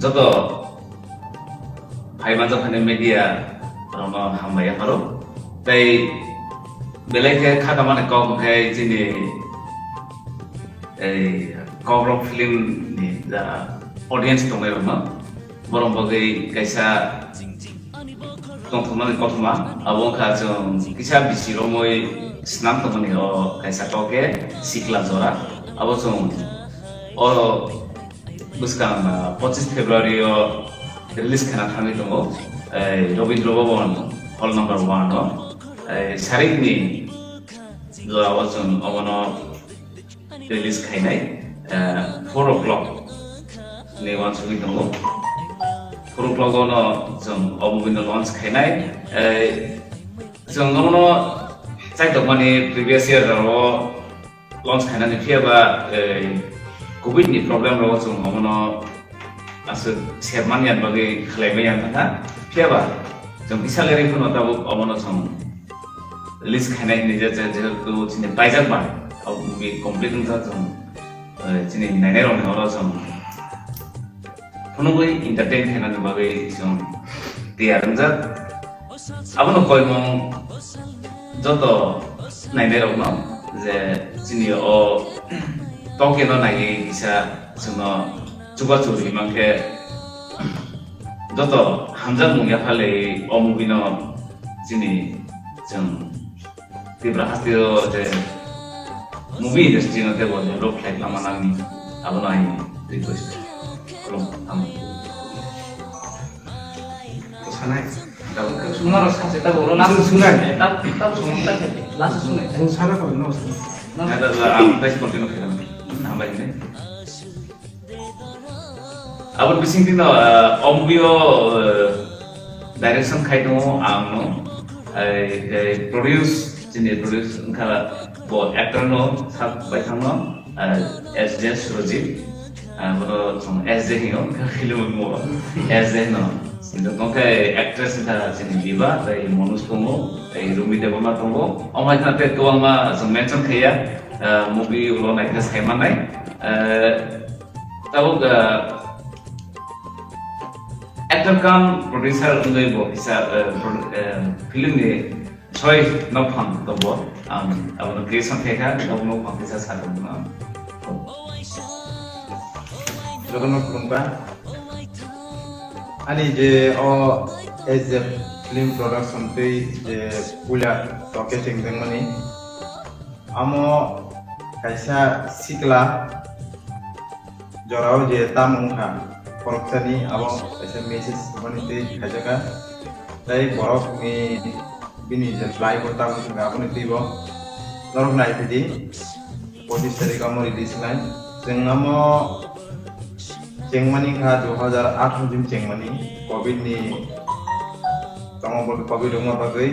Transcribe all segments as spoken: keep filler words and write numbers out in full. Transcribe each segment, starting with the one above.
Joto phaimanjak phani media rokno hambai yapharo. Tei belai khe kha tamani kok hwnkhe chini ei Kokrok film ni ja audience tongnai rokno borok bagwi kaisa tongthoknani kothoma abo wngkha chwng kisa bisi romwi snam tongmani o kaisa kok khe sikla jora abo chwng o bwskang ah, pochisni February o release khana thangwi tongo ei Rabindra Bhavan hall number one o ei sarikni jora o chwng omono release khainai, eh, four o'clock ni uansugwi tongo. Four o'clock ono chwng o movie no launch khainai. Eh, chwng omono chaitokmani previous year o launch khainani, phiya ba, eh, covid ni problem rok chwng omono aswk sermani bagwi khlaibai yang kha. Phiya ba chwng kisa lerwi phano tabuk omono chwng release khainai hinwi je, je, jehetu chini paijak ba, o movie complete wngkha chwng, eh, chini nainai rokni oro chwng phunugwi entertain khainani bagwi chwng tiyar wngjak. Abono koimung joto nainai rokno je chini o tokeno naiwi kisa chwngno chubachu rwi mankhe joto hamjakmung yapharlaiwi o movie no chini chwng Tripura hasteo je movie industry no teibo develop khlai tongma nangni, abono aini request. Khulum, tamo. Sanai. Sumaro sache ta bolo last sunai. Ta ta sumar ta last sunai. Sung sana ko no. Ada la am tais continue khalam. Hambai ne. Aboni bisingtwi no, ah, o movie o, ah, direction khai tongo ang no. Ai, ai, produce, chini produce wngkha bo actor no sak bai thang no, ah, S J Surajit. Ah, bono chwng S J hingo, film mo S J no. Sini tongkhe actress wngkha chini Biba, tei Manoj tongo, tei Rumi Debbarma tongo. Omo hai khna tei kwbangma chwng mention khaiya, ah, movie ulo naikhe sai mannai. Ah, Tabuk, ah, actor cum producer wngwi bo kisa, eh, pro-, eh, film ni soi nokphang tongo. Ang abono creation khaikha, tabuk nokphang kisa sa tongmano. Jotono khulumkha. Ani je o S J film production tei je puila toke chengjakmani, amo kaisa sikla jorao je tam wngkha, khoroksani abo kaisa message rwmani tei khaijaka. Tei borokni bini je life o tam wngkha aboni twibo norok naiphidi, pochis tarik omo release khlai. Chwng omo chengmani kha dui hajar atharo jin chengmani, covid ni tongma bagwi, covid wngma bagwi,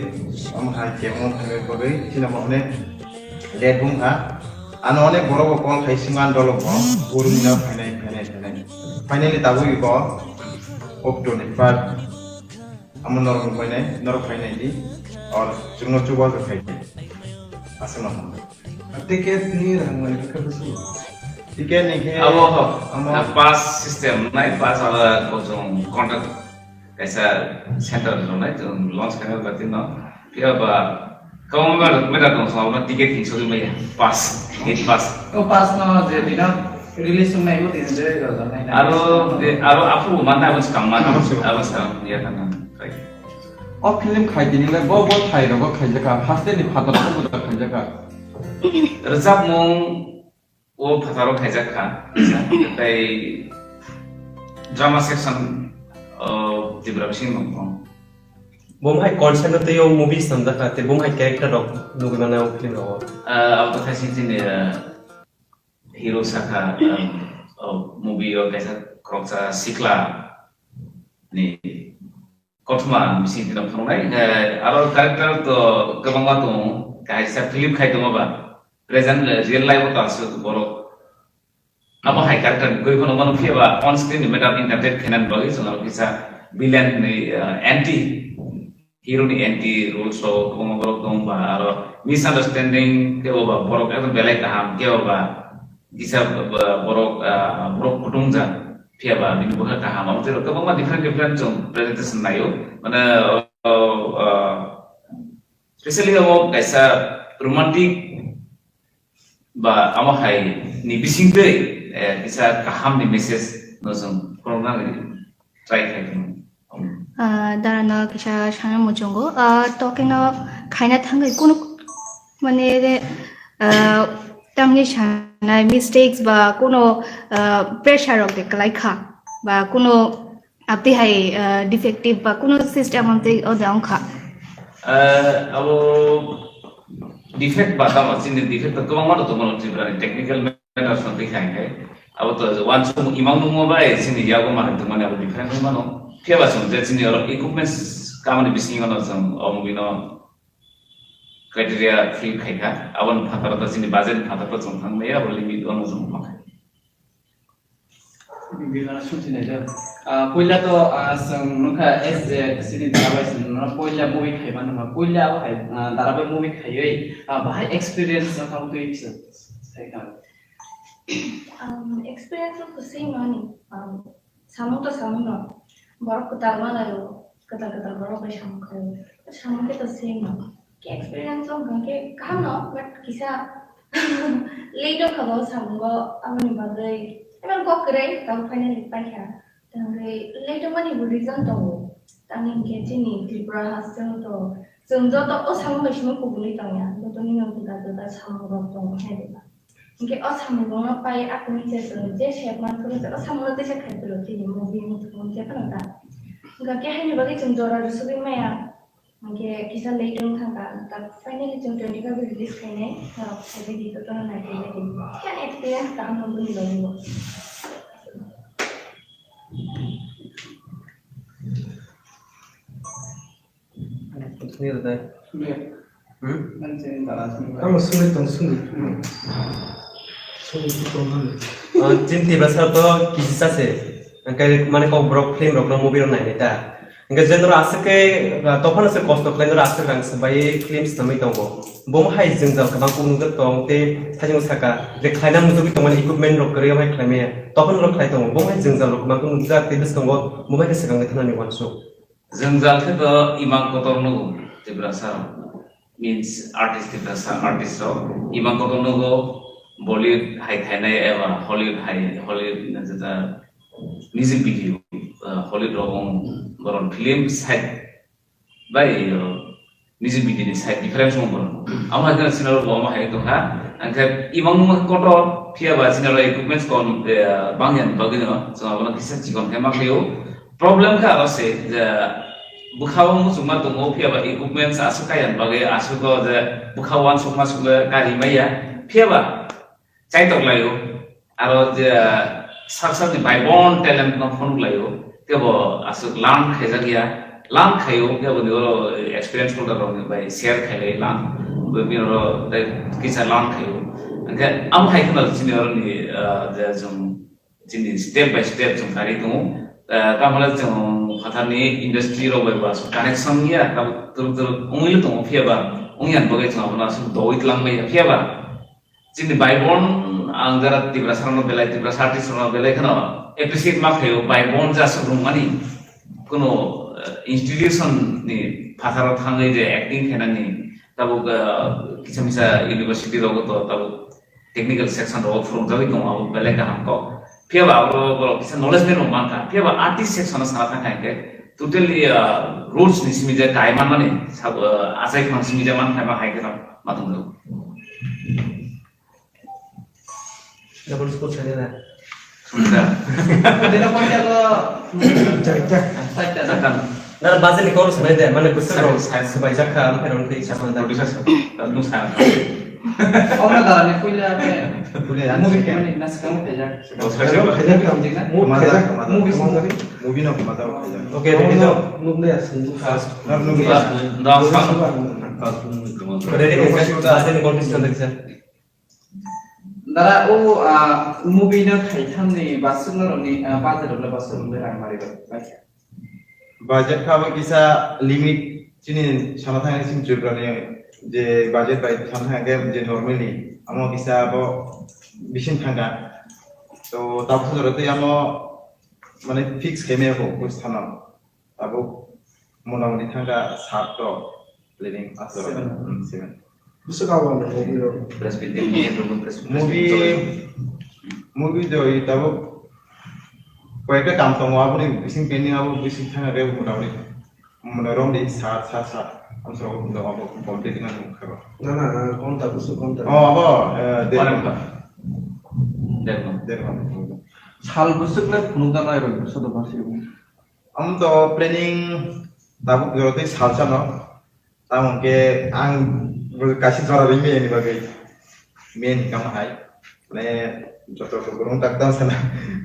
omo hai kebo phaima bagwi chini omo onek late wngkha. Ano onek borok bo call khai sima dolok bo, gurung na phainai, phainai, phainai. Finally tabuk bo October ni five, amo norok nukbainai, norok phainai di, or chwngno chubachu phaidi. Aswkno. Ticket ni rang lai kha bwswk? Ticket ni khe abo ho, amo ah, pass system nai, pass abo kosong contact kaisa center rwnai, chwng launch khaina batino. Phiya ba kwbangma medal tong, sabo ticket hinsogwi maya, pass, gate pass. O pass no je dino release wngnai bo din je rwjaknai. Aro de, aro aphuru manna abo swkang manna, abo swkang ya kana. O film khai tini le bo, bo thai rogo khaijaka, haste ni phatar rogo bo khaijaka. Rwchapmung o phataro khaijak kha, tei drama section o Tripura bising tong tong. Bo hai concept no tei o movie swnamjak kha, tei bo hai character rok nugwi mano o film rogo. Ah, abo to khaising chini, ah, hero sakha, um, o movie o kaisa khoroksa sikla ni kothoma bising tino phunuknai, eh, aro character to kwbangma tongo, kaisa film khai tongo ba, present, eh, real life o to aswk borok abo hai character ni kwrwi phano mano phiya ba on screen ni madam entertain khainani bagwi chwng aro kisa villain ni, eh, anti hero ni anti roles o kwbangma borok tong ba aro misunderstanding, kebo ba borok ekdom belai kaham, kebo ba kisa, ba, borok, ah, borok kutung jak, phiya ba bini bwkha kaham, amo tei kwbangma different different chwng presentation naio. Mane, oh, oh, ah, specially amo kaisa romantic ba amo hai ni bisingtwi, eh, kisa kaham ni message no chwng phunukna try khai tong. Ah, darano kisa sana muchungo. Ah, tokeno khaina thangwi kunu, mane, ah, tamni sanai mistakes ba kuno, ah, pressure rok de kwlai kha ba kuno abdi hai, ah, defective ba kuno system amtwi o de wngkha. Ah, abo defect ba tamo chini defect to kwbangma rok tongmano Tripura ni technical matters no twi khai khai. Abo to wansuk imang nungma bai chini yago manwi tongmani abo different wngmano. Phiya ba chwng je chini oro equipments kamani bisingo no chwng omo bino criteria fill khai kha. Aboni phataro to chini budget ni phataro to chwng thang maya, abo limit ono chwng ma khai. Bini suchi naijak. Ah, puila to, ah, chwng nukha S J chini darabai chwng no puila movie khaiba nukha. Puila abo hai, ah, darabai movie khaiwi, ah, bahai experience no tamo twi kisa sai kha. Um, experience of the same money. Um, samung to samung no. Borok kwtal malayo, kwtal kwtal borok bai samung khayo. Samung khe to same no. Ke experience of hwnkhe kaham no, but kisa late wngkha bo samungo, aboni bagwi. Emang kok kwrwi, tamo finally paikha. Tangwi late wngmani bo reason tongo. Tamni hwnkhe chini Tripura hasteo to chwng joto o samung bai simi kubulwi tongya. Jotoni no juda juda samung rok tongo hai diba. Hwnkhe o samung rokno pai akuni se chwng je sep man phuru se o samung no teisa khai phuru chini movie ni thumung je phano ta. Hwnkhe haini bagwi chwng jora rwsugwi maya. Hwnkhe kisa late wng thangkha, ta finally chwng twenty-five release khainai, norok khaibadi, jotono naikolbadi. Khe experience kaham no bini bagwi bo. Sini rwdai. Hmm? Ang sini tong sini. Sini tong sini. Ah, chini Tiprasa to kisi sase. Angkai mane kok borok film rok no movie rok nainai ta. Hingke je norok aswk khe, ah, tophano se kosto khlai norok aswk rang swbai film swnamwi tongo. Bo hai jwngjal kwbang kuk nukjak tong tei thajingo saka je khlaina muchugwi tongmani equipment rok kwrwi omo hai khlai maya. Tophano norok khlai tongo. Bo hai jwngjal rok kwbang kuk nukjak tei bwskango bo hai khe swkang khe thanani uansuk. Jwngjal khe to imang kotor nugo Tiprasa rok. Means artist, Tiprasa artist rok imang kotor nugo, Bollywood hai khainai eba Hollywood hai, Hollywood na jeta music video, uh, Hollywood rok wng boron film side bai, uh, music video ni side difference wng boron. Amo hai kheno sinaro bo amo hai tongkha, angkhe imang nung kotor phiya ba sinaro equipments kon, uh, bangya ni bagwi no chwng abono kisa chikon khe ma khaio. Problem kha aro se je bwkhao muchungma tongo, phiya ba equipments aswk kaiya ni bagwi aswk o je bwkhao uansukma sukle kari maya, phiya ba chaitok laio. Aro je sak sakni baibon talent no phunuk laio, kebo aswk learn khaijak ya, learn khaio, kebo ni oro experience holder rok ni bai share khailai learn, bini oro tei kisa learn khaio. Hingkhe amo hai kheno chini oro ni, ah, je chwng chini step by step chwng kari tongo. Eh, tamo le chwng phatharni industry rok bai bo aswk connection ya, tabuk twrwk twrwk wngwi le tongo, phiya ba wngya ni bagwi chwng abono aswk dowui twlang maya, phiya ba chini baibon ang jara Tiprasa rokno belai, Tiprasa artist rokno belai kheno appreciate ma khaio, baibon je aswk rwngmani kuno, eh, institution ni phatharo thangwi je acting khainani tabuk, eh, kisa misa university rogo to tabuk technical section rogo phwrwngjagwi tongo, abo belai kaham kok. Phiya ba abo borok kisa knowledge ni rok mankha. Phiya ba artist section o sana thangkha hinkhe totally, ah, roots ni simi je kai manmani sab-, ah, achai phang simi je mankha ma hai khe ma tongjago. Double score sai na. Sunda. Dina koita ko. Chaita. Chaita. Chaita. Na budget ni kok sanai de, mane bwswk rok sai, sai. Swbaijak kha, ang phai rok tei sa manda. Producer sa. Nung sa. Ora da ne puila ne. Puila ne. Movie khaimani na swkang khaijak. Oh, swkang. Khaijak kha. Movie khaijak. Movie no khaijak. Okay, ready to? Nung le asung. Nung le. Da, da, sa. Ready to? Budget ni kok sanai de. Dara o, ah, movie no khaithamni basuk norokni, ah, budget rok le basuk rok le rang mari bai kha. Budget kha bo kisa limit chini sana thangni chini Tripura ni Je budget bai thang thang khe je normally amo kisa abo bising thangkha. To tabuk jora tei amo mane fix khaimaya kho koi sano. Tabuk motamoti thangkha sat to planning aswk. Seven. Hmm, seven. Bwswk abo movie rok. Press meet ni, press meet. Movie, movie joi tabuk koyekta kam tongo, aboni bising pending, abo bising thangna rw motamoti. Mane romdi sat, sat, sat. Amsoro abo complete wngkha ba. Na, na, konta, bwswk konta. Oh, abo, eh, der ghonta. Der ghonta. Der ghonta. Sal bwswk le phunukna nai rw, bwswk do basi. Amto planning tabuk jora tei salsa no. Tamo hwnkhe ang bo kaisa jora ringmani bagwi main hwnkha hai. Mane joto borok tak tang sana,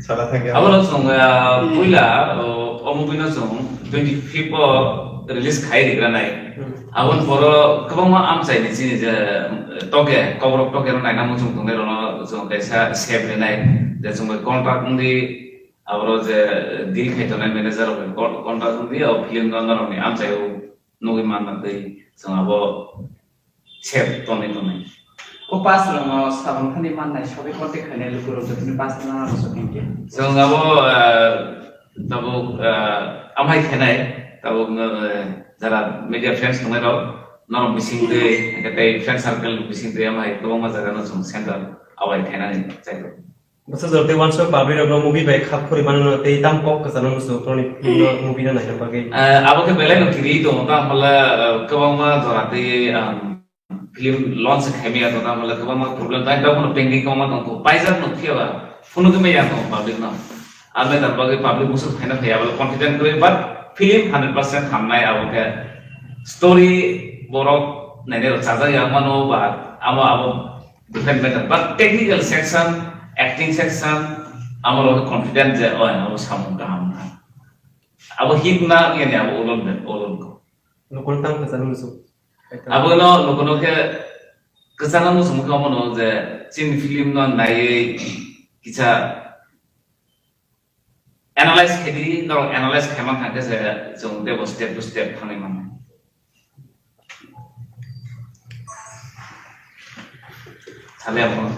sana thangya. Abono chwng, ah, puila, oh, o movie no chwng twenty fifth o release khai rigra nai. Hmm. Aboni poro kwbangma amchai ni chini je, eh, toke, kokrok toke no naina muchung tongnai rokno chwng kaisa save rinai. Je chwng bai contract wngdi, aboro je deal khai tongnai manager rok bai con-, contract wngdi, o film no norok ni amchai o nugwi manna tei chwng abo save tonwi tonwi. O pass rokno sabang thani mannai, sogwi contact khainai lukurok jotoni pass rokno nang rwsok hinkhe. Chwng abo, ah, tabuk, ah, amhai khainai, tabuk, ah, jara media friends tongnai rok, norok bising twi, hinkhe tei friend circle bising twi amhai kwbangma jaga no chwng center awai khainani chai tongo. Bwsa jora tei uansuk public rokno movie bai khak khuri mano tei tam kok kwchangno muchung toni film no, movie no naina bagwi. Eh, abo khe belai no kiri tongo, tamo hwnle, eh, kwbangma jora tei, um, film launch khaimaya tongo, tamo hwnle kwbangma problem, tei dophano pending kwbangma tongkho, paijak no phiya ba, phunugwi maya tongo public no. Abo ni bagwi public muchung phaina phaiya, abo confident kwrwi, but film hundred percent hamnai, abo khe story borok nainai rok chajak ya mano, ba amo abo different matter, but technical section, acting section, amo rok confident je, oi, abo samung kaham wngkha. Abo hit na wngya ni abo ulon de, ulon ko. Nokol tang kwchangno muchung. Abo no, nokono khe kwchangno muchung kha mano je chini film no naiwi kisa analyze khe di, norok analyze khe man kha khe se chwng teibo step to step thangwi mano. Sale amo.